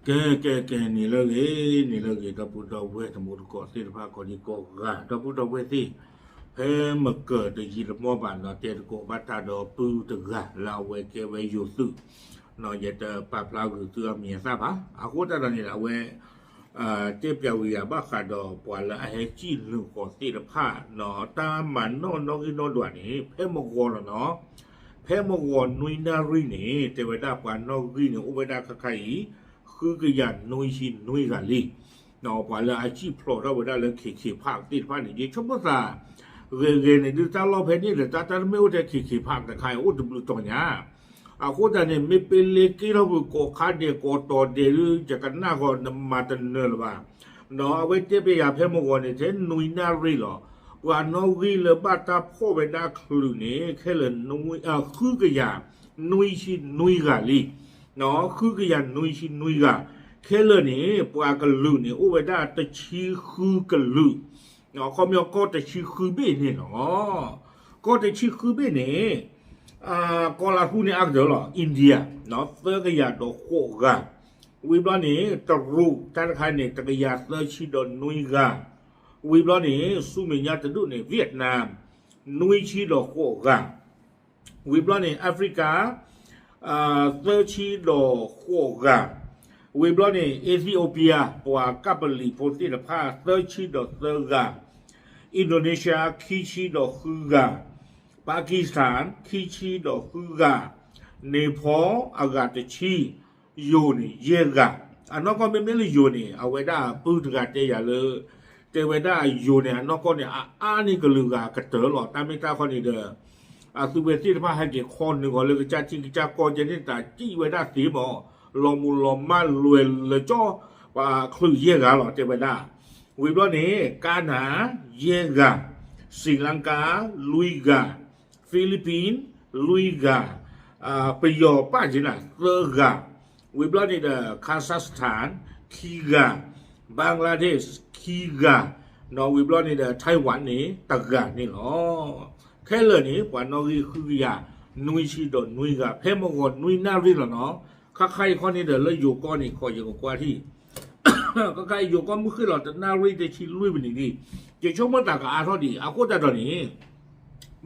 ကဲ ကဲ ကဲ န့ၣ်လၢဂ့ၤ န့ၣ်လၢဂ့ၤ ဒီပုၢ်ဒီဝဲၢ်တံၤသကိးသ့ၣ်တဖၣ် ကိးဒံကိးဂၤ ဒီပုၢ်ဒီဝဲၢ်သ့ၣ်, ဖဲမကၢၢ်တယံာ်တမီၢ်ဘၣ်နီၤ တဲသကိးဘၣ်တၢ်ဒီးပုၢ်တဂၤ လၢအဝဲကဲဝဲယိၤသုး, ယတပာ်ဖျါဂုာ်သုအမံၤအသၣ်ဘၣ်. အဃိသတးဒီးန့ၣ် အဝဲ တဲပျးဝံၤယၤဘၣ်ဃးဒီး ပှၤလၢအဟဲစံၣ်နုာ်ဃီၤသ့ၣ်တဖၣ်နီၤ တၢ်မၤနီၣ်နီၣ်ဂံၢ်နီၣ်ဒွးန့ၣ် ဖဲမဂီၤလီၤနီၤ, ဖဲမဂီၤနွံနၣ်ရံၣ်န့ၣ် တဲဝဲဒၣ်ပှၤနီၣ်ဂံၢ်န့ၣ် အိၣ်ဝဲဒၣ်ခါခါအံၤ ဃုကယၤနွံဆံနွံဂၤလံ. ပှၤလၢအစံၣ်ဖျိးထီၣ်ဝဲဒၣ်လၢ ခ့ခ့ဖးသ့ၣ်တဖၣ်န့ၣ် ယဆိကမိၣ်သး ဂဲၤဂဲၤန့ၣ် ဒုးတၢ်လီၢ်ဖဲန့ၣ်ဒီး တၢ်တမ့ၢ်အိၣ်ထဲ ခ့ခ့ဖး တခါအံၤ အိၣ်တဘျုးတီၤညါ အဃိသတးန့ၣ် မ့ၢ်ပလ့က့ထီၣ်ပူၤ ကိးခါဒဲး ကိးတီၤဒဲးဒုး ယကနၣ်ဃီ နမၤတနၢၤလၢၤဘၣ်. အဝဲတဲပျးယၤဖဲမဂီၤန့ၣ် ထဲနွံနၣ်ရံၣ်လီၤ. ပှၤနီၣ်ဂံၢ်လၢဘၣ်တၢ်ဖီၣ်ဝဲဒၣ်ချုးန့ၣ် ခဲလၢာ် ဃုကယၤနွံဆံနွံဂၤလံ. ဃုကယၤနွံဆံနွံဂၤ, ခဲလၢာ်န့ၣ် ပှၤကလုာ်န့ၣ် အိၣ်ဝဲဒၣ်တဆံဃုကလုာ်, ခီပညီကီၢ်တဆံဃုဘ့ၣ်န့ၣ်လီၤ. ကီၢ်တဆံဃုဘ့ၣ်န့ၣ် ကီၢ်လါဟူန့ၣ်အါကတၢၢ်လီၤ India သၢကယၤဒီးဃိးဂၤ, ဝံၤဘျီန့ၣ် တရူးတၢ်တခါန့ၣ် တကယၤသၢဆံဒီးနွံဂၤ, ဝံၤဘျီန့ၣ် ဆူမဲာ်ညါတဒူၣ်န့ၣ် Vietnam နွံဆံဒီးဃိးဂၤ, ဝံၤဘျီန့ၣ် Africa သၢဆံဒီးဃိးဂၤ, ဝံၤဘျီန့ၣ် Ethiopia ပှၤကပ္ပလီဖိသ့ၣ်တဖၣ် သၢဆံဒီးသၢဂၤ, Indonesia ခံဆံဒီးဃုဂၤ, Pakistan ခံဆံဒီးဃုဂၤ, Nepal အဂၤတဆံ, ယိၤန့ၣ် ယဲၢ်ဂၤ, အနီၢ်ကီၢ်မ့မ့ၢ်လၢယိၤန့ၣ် အဝဲဒၣ်ပုၢ်တဂၤတဲယၤလၢ တဲဝဲဒၣ်ယိၤန့ၣ် အနီၢ်ကီၢ်န့ၣ် အအါန့ၢ်ကလုာ်ဂၤကတၢၢ်လီၤ. တၢ်မ့ၢ်တၢ်ခီန့ၣ်ဒီး အသုဝဲသ့ၣ်တဖၣ်ဟဲက့ၤခီနုာ်ဂီၤလၢကစၢ်ထံကစၢ်ကီၢ်ကဲန့ၣ် တၢ်စံၣ်ဝဲဒၣ်သ့မး, လီၤမူၤလီၤမၢ်လွဲၤလၢာ်ကၠီ ပှၤချုးယဲၢ်ဂၤလီၤ တဲဝဲဒၣ်. ဝံၤဘျီန့ၣ် ကါနၤ ယဲၢ်ဂၤ, Sri Lanka လွံၢ်ဂၤ, Philippines လွံၢ်ဂၤ, ပယီၤပၣ်က့ၤနၤ သၢဂၤ, ဝံၤဘျီန့ၣ်ဒီး Kazakhstan ခံဂၤ, Bangladesh ခံဂၤ, ဝံၤဘျီန့ၣ်ဒီး Taiwan န့ၣ် တဂၤန့ၣ်လီၤ. ခဲလၢာ်န့ၣ် ပှၤနီၣ်ဂံၢ်ဃုကယၤနွံဆံဒီးနွံဂၤ ဖဲမဂီၤနွံနၣ်ရံၣ်လီၤနီၤ. ခါခါအံၤခီန့ၣ်ဒီး လၢယိၤကီၢ်န့ၣ် ခီယကကွၢ်ထံၣ် ခါခါအံၤယိၤကီၢ်မုၢ်ဃ့ၢ်လီၤ တနၣ်ရံၣ်တဆံလွံၢ်မံးနံးဒံး, ယဆိကမိၣ်သးကအါထီၣ်ဒံး အဃိသတးဒီးန့ၣ်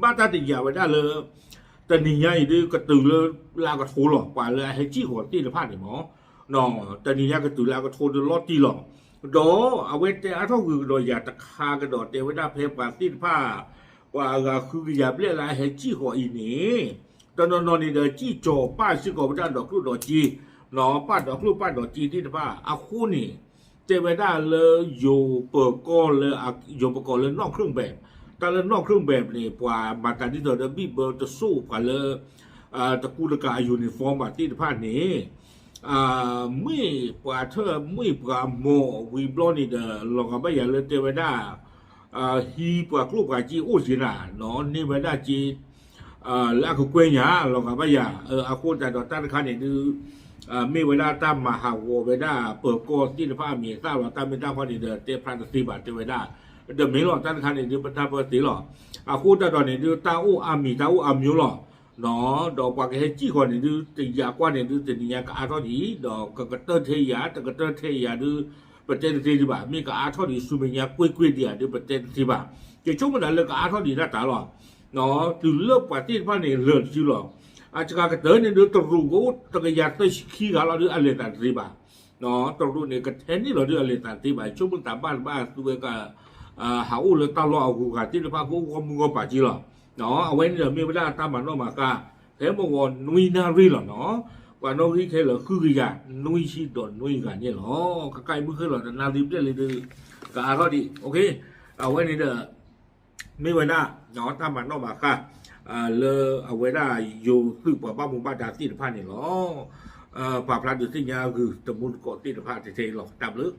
ဘၣ်တၢ်တယာ်ဝဲဒၣ်လၢ တနံၤညါအံၤဒုးကတုၤလၢလါကထိလီၤ ပှၤလၢအဟဲစံၣ်ဃီၤသ့ၣ်တဖၣ်န့ၣ်မး, တနံၤညါကတုၤလၢအကထိဒုးလီၤတံၢ်လီၤ. ဒီးအဝဲတဲအါထီၣ်ဂုာ်ကဒီးယၤတခါကဒီး တဲဝဲဒၣ်ဖဲပှၤသ့ၣ်တဖၣ် ပှၤအဂၤဃုကယၤဘျဲၣ်လၢအဟဲစံၣ်ဃီၤအံၤန့ၣ် တနီၤနီၤန့ၣ်ဒီး စံၣ်ကၠီၤပၣ်စ့ၢ်ကီးဝဲဒၣ်ဒီးကျိၣ်ဒီးစ့, ပၣ်ဒီးကျိၣ်ပၣ်ဒီးစ့သ့ၣ်တဖၣ်အဃိန့ၣ် တဲဝဲဒၣ်လၢယိၤပကီၢ်လၢ ယိၤပကီၢ်လၢ နီၣ်ခရူၣ်ဘဲး, တၢ်လၢ နီၣ်ခရူၣ်ဘဲး န့ၣ် ပှၤမၤသးဒ်သိးဒီးဘံၣ်ဘၢတစိၢ်ပှၤလၢ တကူတကးအ uniform ဘၣ်သ့ၣ်တဖၣ်န့ၣ် မ့ၢ်ပှၤထၢၣ်မ့ၢ်ပှၤမိၢ်ဝံၤဘျီန့ၣ်ဒီး လီၤဂာ်ဘၣ်ယၤလၢတဲဝဲဒၣ် ဟံးပှၤကျိၣ်ပှၤစ့အိၣ်က့ၤနၤနီၤ န့ၢ်ဝဲဒၣ်က့ၤ လၢအကကွဲၢ်ညါ လီၤဂာ်ဘၣ်ယၤ အဃိသတးဒီးတၢ်တခါန့ၣ်ဒုး မ့ၢ်ဝဲဒၣ်တၢ်မၤဟးဂီၤဝဲဒၣ်ပၢၤကီၢ်သ့ၣ်တဖၣ်အမံၤအသၣ်လီၤ. တၢ်မ့ၢ်တၢ်ခီန့ၣ်ဒီး တဲဖျါတသ့ဘၣ်တဲဝဲဒၣ် ဒီးမ့ၢ်လီၤ တၢ်တခါန့ၣ်ဒုး ပတၢ်ပၢၢ်သ့လီၤ. အဃိသတးဒီးန့ၣ်ဒုး တၢ်အိၣ်အါမံၤ တၢ်အိၣ်အါမံၤလီၤ. ဒီးပှၤကဟဲစံၣ်ဃီၤန့ၣ်ဒုး တယာ်ကွၢ်န့ၣ်ဒုး တနံၤညါကအါထီၣ်ဒံး ဒီးကကတၢၢ်ထဲယၤ တကတၢၢ်ထဲယၤဒုး ပတဲတသ့ဒံးဘၣ်. မ့ၢ်ကအါထီၣ်ဒံး ဆူမဲာ်ညါကွ့ၢ်ကွ့ၢ်ဒံးဧါဒုး ပတဲတသ့ဘၣ်. ယဆိကမိၣ်ဒၣ်လၢကအါထီၣ်ဒံးတၢ်တၢ်လီၤ. တုၤလၢပှၤသ့ၣ်တဖၣ်န့ၣ် လၢာ်တစုလီၤ. အစှၤကတၢၢ်န့ၣ်ဒုး တရူးကအိၣ်တကယၤသၢဆံခံဂၤလီၤဒုး အလဲၤသးတသ့ဘၣ်. တရူးန့ၣ် ကထဲန့ၣ်လီၤဒုး အလဲၤသးတသ့ဘၣ်. ဆိကမိၣ်သးဘၣ်တဘၣ်သူဝဲက ဟးအိၣ်လၢတၢ်လီၢ်အဂုၤအဂၤသ့ၣ်တဖၣ် ကအိၣ်ဂီၢ်မုၢ်ဂီၢ်ပၤက့လီၤ. အဝဲန့ၣ်ဒီးမ့ၢ်ဝဲဒၣ်တၢ်မၤနီၣ်မၤဃါ ဖဲမဂီၤနွံနၣ်ရံၣ်လီၤနီၤ. ပှၤနီၣ်ဂံၢ်ခဲလၢာ်ဃုကယၤနွံဆံဒီးနွံဂၤန့ၣ်လီၤ. ခါခါအံၤမုၢ်ဃ့ၢ်လီၤတနၣ်ရံၣ်ဘျဲၣ်လံဒုး ကအါထီၣ်ဒံး အဝဲန့ၣ်ဒီး မ့ၢ်ဝဲဒၣ် တၢ်မၤနီၣ်မၤဃါ လၢအဝဲဒၣ်ယိၤသုးပှၤဘၣ်မူဘၣ်ဒါသ့ၣ်တဖၣ်န့ၣ်လီၤ. ပာ်ဖျါဒုးသ့ၣ်ညါဂုာ်တံၤသကိးသ့ၣ်တဖၣ်ထဲအံၤလီၤ. တၢ်ဘျုး